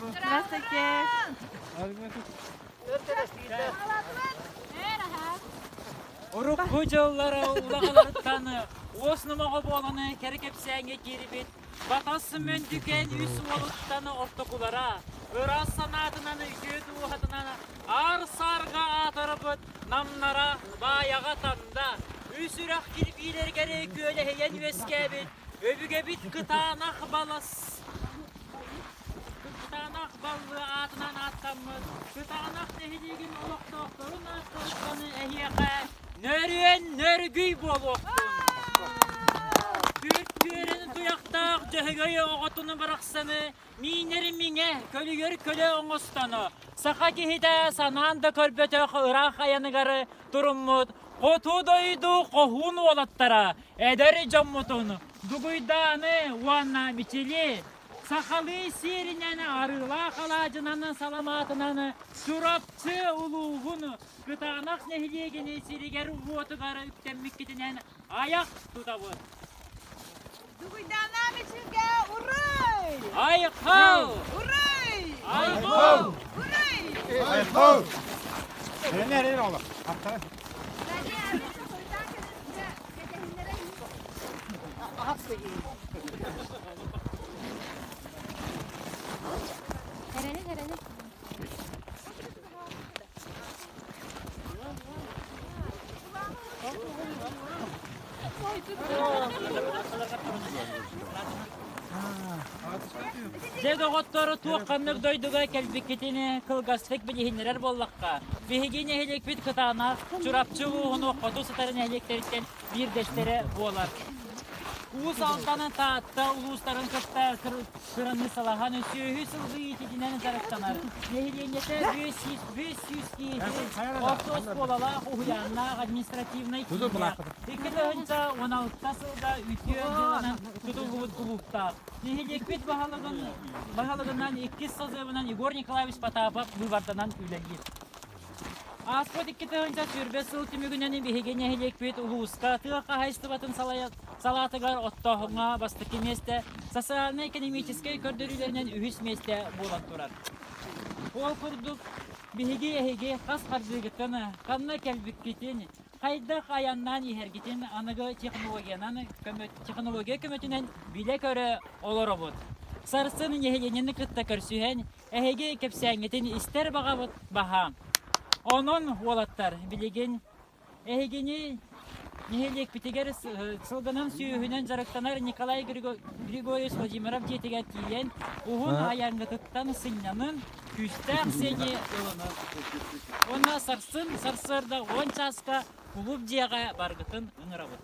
Здравствуйте. Урукку дьыллары улаҕаларыттан уос номоҕо буолан кэрэ кэпсээҥҥэ киирбит Батас Мөндүкээн үс уолуттан ортокулара, ыраас санаатынан үтүө дууһатынан аар-саарга аатырбыт Намнара Баайаҕа Танда үс үрэх кирбиилэригэр күөлэһийэн үөскээбит өбүгэбит кытаанах балас Кытаанах Баллы аатынан ааттаммыт Кытаанах нэһилиэгин олохтоохторун ааттарыттан эһиэхэ нөрүөн нөргүй буолуохтун! Түөрт түөрэн туйахтаах Дьөһөгөй оҕотун барахсаны миинэр миҥэ, көлүйэр көлө оҥостон, саха киһитэ санаан да көрбөтөх ыраах айаныгар туруммут хоту дойду хоһуун уолаттара эдэр дьоммутун Дугуйдааны уонна Мичили сахалыы сиэринэн арыылаах алаадьынан саламаатынан Чурапчы улууһун Кытаанах нэһилиэгин сиригэр-уотугар үктэммиккитинэн айах тутабыт. Дугуйдаана Мичилгэ уруй! Айхал! Уруй! Айхал! Уруй! Айхал! Нэрин оҕолор. Эрэни, эрэни. Дьэ доҕоттору туох ханнык дойдуга кэлбиккитин кылгастык билиһиннэрэр буоллахха, биһиги нэһилиэкпит кытаанах Чурапчы улууһун хоту сытар нэһилиэктэриттэн биирдэстэрэ буолар. Уус Алдан Таатта улуустарын кытта кыраныыссалаһан сүөһү сылгы иитиитинэн дьарыктанар. Нэһилиэнньэтэ 500 киһи орто оскуолалаах, уһуйааннаах административнай кииннээх. 2016 сылга үтүө дьыаланан тутуллубут кулууптаах. Нэһилиэкпит баһылыгын баһылыгынан иккис созывынан Егор Николаевич Потапов быыбарданан үлэлиир. Ааспыт 2020 сыл түмүгүнэн биһиги нэһилиэкпит улууска тыа хаһаайыстыбатын салаатыгар оттооһуҥҥа бастакы миэстэ, социальнай-экономическай көрдөрүүлэринэн үһүс миэстэ буолан турар. Ол курдук, биһиги эһиги хас хардыыгытын, ханна кэлбиккитин, хайдах айаннаан иһэргитин аныгы технологиянан технология көмөтүнэн билэ-көрө олоробут. Сарсын нэһилиэнньэни кытта көрсүһэн, Эһиги кэпсээҥҥитин истэр баҕабыт баһаам. Онон, уолаттар, билигин эһигини нэһилиэкпитигэр сылгынан сүөһүнэн дьарыктанар Николай Григорьевич Владимиров дьиэтигэр тиийэн, уһун айаҥҥытыттан сынньанын, күүстээх сэни ылынын. Уонна сарсын сарсыарда 10 чааска кулууп дьиэҕэ баргытын ыҥырабыт.